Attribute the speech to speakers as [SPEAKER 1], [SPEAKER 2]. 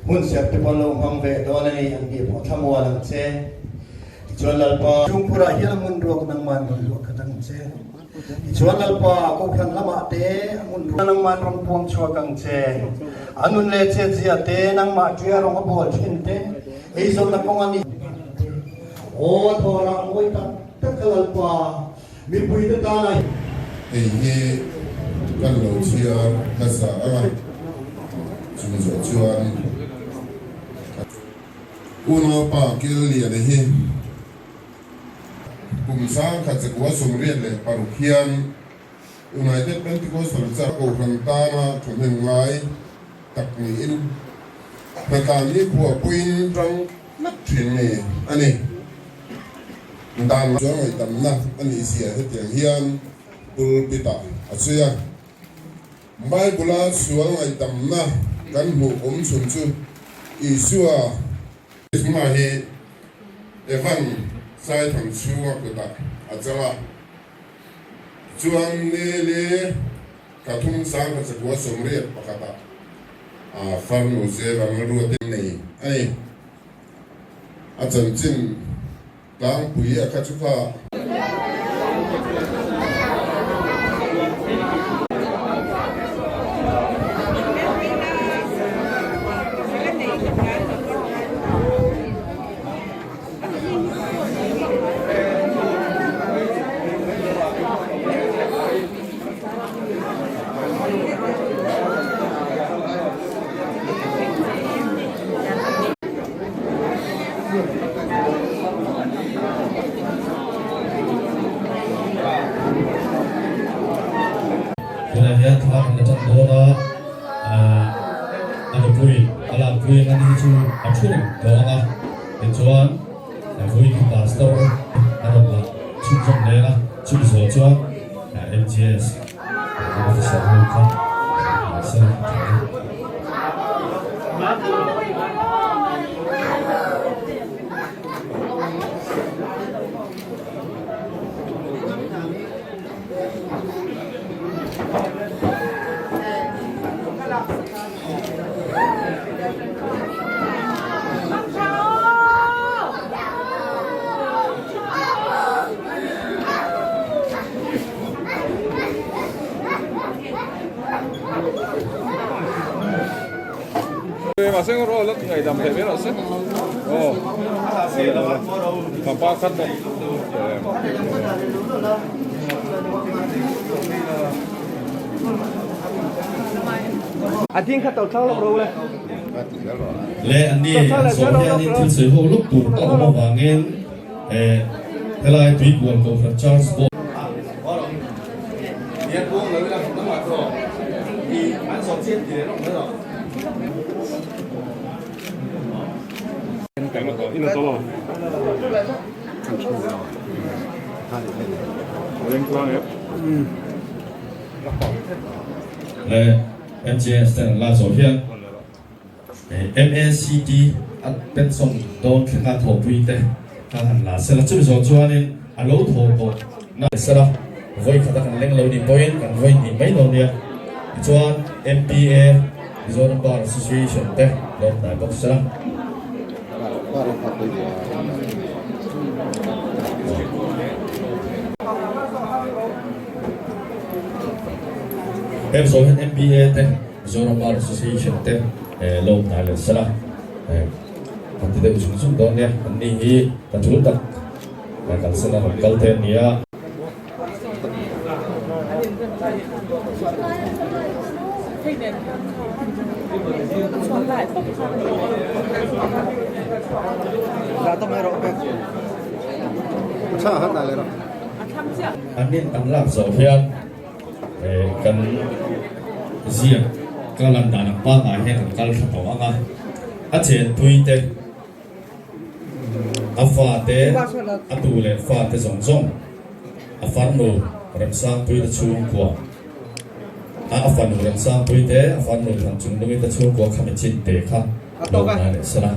[SPEAKER 1] Hmun serh te pawh an lo hmang ve dawn a ni, an tih pawh thlamuan ang che. Tichuan Lalpa, chhungkhurah hian a hmun ruak nangman rawn luah khat ang che. Tichuan Lalpa, Kohhran lamah te a hmun ruak nangman rawn puang chhuak ang che. A nun leh chetzia te, nangmah ṭia rawng a bawl ṭhin te, eizawnna kawng a nih te, aw thawrah mawi tak tak kha Lalpa, Mipuite tana hi.
[SPEAKER 2] Hei hi kan lo chhiar hmasa ang a, chung zawh chuan unaupa Killiana hi kum 1986 hian United Pentecostal Church Kohhran tana thahnem ngai tak niin hnatlan nikhua puiin tang tlat thin mi a ni. Dan chuan ngaihdamna a nih zia hetiang hian pulpit-ah a sawi a, Bible-a sual ngaihdamna kan hmuh awm chhun chu Isua. Isma hi Evan Saithang chhunga kutah a chang a, chuan Nele thla thum sang kha chakua sawmriat pakhatah farnu Zevan ruatin nei a ni. A chanchin tlangpui a kha chu kha.
[SPEAKER 3] Tunah hian thla kan la tan dawn a, a nupui a lakpui ang a ni chu a thu reng tawh ang a, tichuan vawi khi pastor a rawn la chhunzawm leng a, chumi zawh chuan MGS officer ho kha sir an tha a. Le anni an zawh hianin thil sawi ho lawk tur a awm avangin helai tuikual Kohhran Church Board. Le MJS ten an lak zawh hian MACT a pension dawn thlenga thawhpui te kha han la sela chumi zawh chuanin a lo thaw tawh na sela vawi khata kan leng lo nih pawhin kan vawi hnih mai dawn nia tichuan MPA Mizoram Bar Association te lawm hnai bawk sela. Heng zawh hian MBA te, Mizoram Bar Association te lo hnai leh sela kan ti deuh zung zung dawn nia. An ni hi ka tul tak kalsan a rawn kal te an ni a. An nin an lak zawh hian kan ziak ka lan dan ang pangngai hian kan kal thla tawh ang a, a chenpui te, a fa te, a tu leh fa te zawng zawng, a farnu Remsangpui te chhungkua, a fanu Remsangpui te, a farnu Thanchungnungi te chhungkua kha mi chin te kha lo ngai leh sela.